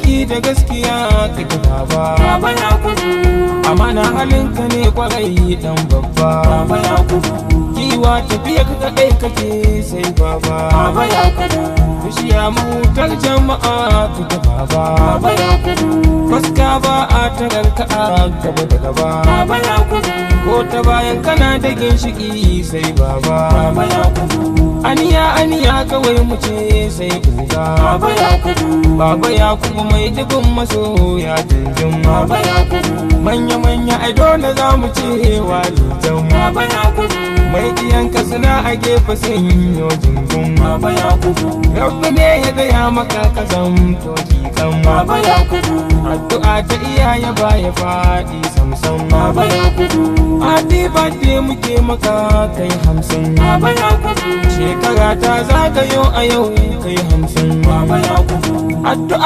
Aiki da gaskiya kake, baba. Baba Yakubu. Amana halinka ne kwarai, dan babba. Baba Yakubu. Giwa tafiya ka kaɗai kake, sai baba. Baba Yakubu. Bishiya mahutar jama'a kake, baba. Baba Yakubu. Fuska ba a tarar ka a gaba da gaba. Baba Yakubu. Ko ta bayan kana da ginshiki, sai baba. Baba Yakubu. Aniya aniya kawai mu ce sai uga. Baba Yakubu. Baba Yakubu mai dubin masoya jinjin. Baba Yakubu. Manya manya, ai dole za mu ce walitan. Baba Yakubu. Mai diyanka suna a gefe sun yo jinjin. Baba Yakubu. Rabbi ne ya gaya maka ka zamto jikan. Baba Yakubu. Addu'a ta iyaye baya faɗi samsam. Baba Yakubu. Happy birthday muke maka, kai 50. Baba Yakubu. Shekara ta zagayo a yau, kai 50. Baba Yakubu. Addu'a.